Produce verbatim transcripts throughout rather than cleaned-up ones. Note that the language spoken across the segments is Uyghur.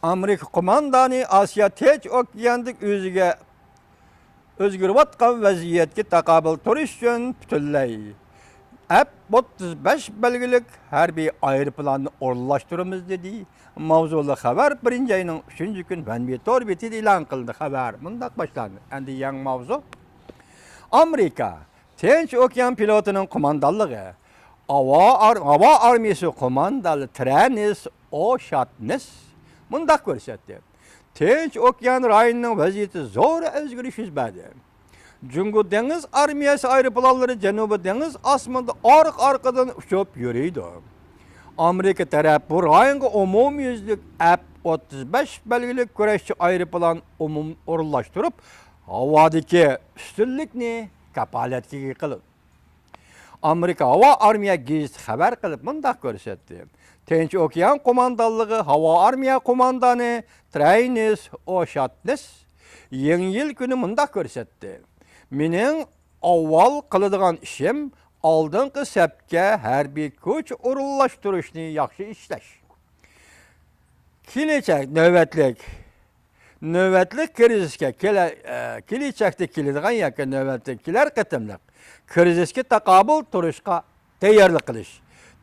ئامېرىكا قوماندانى ئاسىيا تىنچ ئوكياندىكى ئۆزىگە ئۆزگىرىۋاتقان ۋەزىيەتكە تاقابىل تۇرۇش ئۈچۈن پۈتۈنلەي ئەپ ئوتتۇز بەش بەلگىلىك ھەربىي ئايروپىلاننى ئورۇنلاشتۇرىمىز، دېدى. ماۋزۇلۇق خەۋەر بىرىنچى ئاينىڭ ئۈچىنچى كۈنى ۋەنبى تور بېتىدە ئېلان قىلىندى. خەۋەر مۇنداق باشلاندى. ئەمدى يېڭى ماۋزۇ. ئامېرىكا تىنچ ئوكيان فلوتىنىڭ قوماندانلىقى، ھاۋا ئار-، ھاۋا ئارمىيىسى قوماندانى ترېنس ئوشاتنس مۇنداق كۆرسەتتى: تىنچ ئوكيان رايونىنىڭ ۋەزىيىتى زور ئۆزگىرىش يۈز بەردى. جۇڭگو دېڭىز ئارمىيەسى ئايروپىلانلىرى جەنۇبىي دېڭىز ئاسمىنىدا ئارقا-ئارقىدىن ئۇچۇپ يۈرىدۇ. ئامېرىكا تەرەپ بۇ رايونغا ئومۇميۈزلۈك ئەپ ئوتتۇز بەش بەلگىلىك كۈرەشچى ئايروپىلان ئومۇم ئورۇنلاشتۇرۇپ، ھاۋادىكى ئۈستۈنلۈكنى كاپالەتكە ئىگە قىلىدۇ. ئامېرىكا ھاۋا ئارمىيە گېزىتى خەۋەر قىلىپ مۇنداق كۆرسەتتى: تىنچ ئوكيان قوماندانلىقى ھاۋا ئارمىيە قوماندانى ترېنس ئوشاتنس يېڭى يىل كۈنى مۇنداق كۆرسەتتى: مېنىڭ ئاۋۋال قىلىدىغان ئىشىم ئالدىنقى سەپكە ھەربىي كۈچ ئورۇنلاشتۇرۇشنى ياخشى ئىشلەش. كېلىچەك نۆۋەتلىك نۆۋەتلىك كىرىزىسكە كېلە-، ئە، كېلىچەكتە كېلىدىغان ياكى نۆۋەتتە كېلەر قېتىملىق كىرىزىسكە تاقابىل تۇرۇشقا تەييارلىق قىلىش.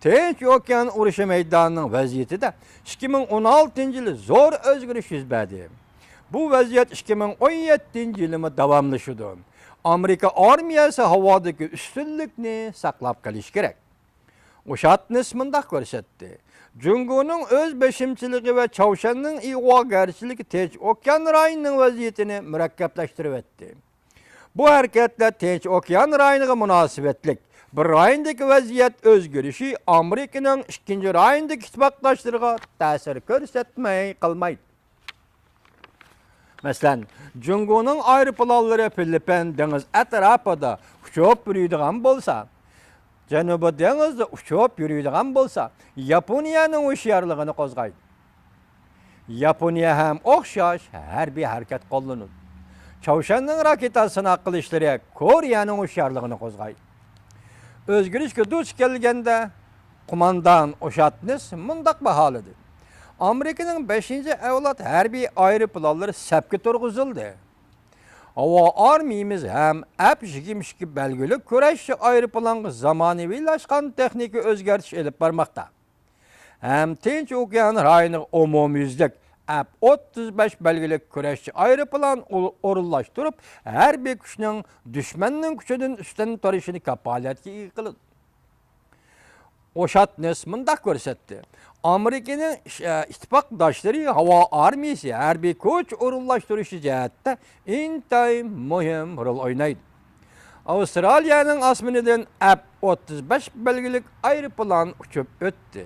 تىنچ ئوكيان ئۇرۇشى مەيدانىنىڭ ۋەزىيىتىدە ئىككى مىڭ ئون ئالتىنچى يىلى زور ئۆزگىرىش يۈز بەردى. بۇ ۋەزىيەت ئىككى مىڭ ئون يەتتىنچى يىلىمۇ داۋاملىشىدۇ. ئامېرىكا ئارمىيەسى ھاۋادىكى ئۈستۈنلۈكنى ساقلاپ قېلىشى كېرەك. ئوشاتنس مۇنداق كۆرسەتتى: جۇڭگونىڭ ئۆز بېشىمچىلىقى ۋە چاۋشيەننىڭ ئىغۋاگەرچىلىكى تىنچ ئوكيان رايونىنىڭ ۋەزىيىتىنى مۇرەككەپلەشتۈرۈۋەتتى. بۇ ھەرىكەتلەر تىنچ ئوكيان رايونىغا مۇناسىۋەتلىك. بىر رايوندىكى ۋەزىيەت ئۆزگىرىشى ئامېرىكىنىڭ ئىككىنچى رايوندىكى ئىتتىپاقداشلىرىغا تەسىر كۆرسەتمەي قالمايدۇ. مەسىلەن، جۇڭگونىڭ ئايروپىلانلىرى فىلىپپىن دېڭىز ئەتراپىدا ئۇچۇپ يۈرىدىغان بولسا، جەنۇبىي دېڭىزدا ئۇچۇپ يۈرىدىغان بولسا، ياپونىيەنىڭ ھوشيارلىقىنى قوزغايدۇ. ياپونىيە ھەم ئوخشاش ھەربىي ھەرىكەت قوللىنىدۇ. چاۋشيەننىڭ راكېتا سىناق قىلىشلىرى كورېيەنىڭ ھوشيارلىقىنى قوزغايدۇ. ئۆزگىرىشكە دۇچ كەلگەندە، قوماندان ئوشاتنس مۇنداق باھالىدى: ئامېرىكىنىڭ بەشىنچى ئەۋلاد ھەربىي ئايروپىلانلىرى سەپكە تۇرغۇزۇلدى. ھاۋا ئارمىيىمىز ھەم ئەپ يىگىرمە ئىككى بەلگىلىك كۈرەشچى ئايروپىلانغا زامانىۋىلاشقان تېخنىكا ئۆزگەرتىش ئېلىپ بارماقتا. ھەم تىنچ ئوكيان رايونىغا ئومۇميۈزلۈك ئەپ ئوتتۇز بەش بەلگىلىك كۈرەشچى ئايروپىلان ئو-، ئورۇنلاشتۇرۇپ، ھەربىي كۈچنىڭ دۈشمەننىڭ كۈچىدىن ئۈستۈن تۇرۇشىنى كاپالەتكە ئىگە قىلىدۇ. ئوشاتنس مۇنداق كۆرسەتتى: ئامېرىكىنىڭ ئىش-، ئە، ئىتتىپاقداشلىرى ھاۋا ئارمىيىسى ھەربىي كۈچ ئورۇنلاشتۇرۇشى جەھەتتە ئىنتايىن مۇھىم رول ئوينايدۇ. ئاۋسترالىيەنىڭ ئاسمىنىدىن ئەپ ئوتتۇز بەش بەلگىلىك ئايروپىلان ئۇچۇپ ئۆتتى.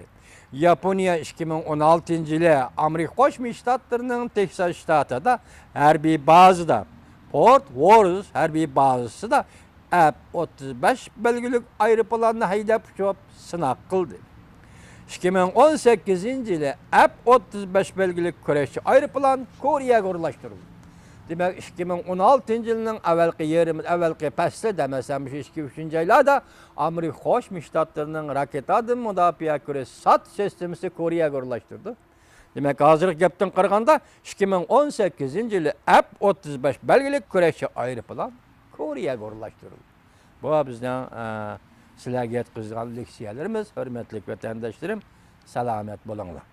ياپونىيە ئىككى مىڭ ئون ئالتىنچى يىلى ئامېرىكا قوشما شتاتلىرىنىڭ تېكساس شتاتىدا ھەربىي بازىدا، پورت ۋورز ھەربىي بازىسىدا ئەپ ئوتتۇز بەش بەلگىلىك ئايروپىلاننى ھەيدەپ ئۇچۇپ سىناق قىلدى. ئىككى مىڭ ئون سەككىزىنچى يىلى ئەپ ئوتتۇز بەش بەلگىلىك كۈرەشچى ئايروپىلان كورېيەگە ئورۇنلاشتۇرۇلدى. دېمەك، ئىككى مىڭ ئون ئالتىنچى يىلنىڭ ئەۋەلقى يېرىم، ئەۋەلقى پەسلىدە، مەسىلەن، مۇشۇ ئىككى، ئۈچىنچى ئايلاردا ئامېرىكا قوشما شتاتلىرىنىڭ راكېتادىن مۇداپىئە كۈرەش سات سىستېمىسى كورېيەگە ئورۇنلاشتۇردى. دېمەك، ھازىرقى گەپتىن قارىغاندا، ئىككى مىڭ ئون سەككىزىنچى يىلى ئەپ ئوتتۇز بەش بەلگىلىك كۈرەشچى ئايروپىلان كورېيەگە ئورۇنلاشتۇرۇلدى. بۇ بىزنىڭ، ئە، سىلەرگە يەتكۈزىدىغان لېكسىيەلىرىمىز. ھۆرمەتلىك ۋەتەنداشلىرىم، سالامەت بولۇڭلار.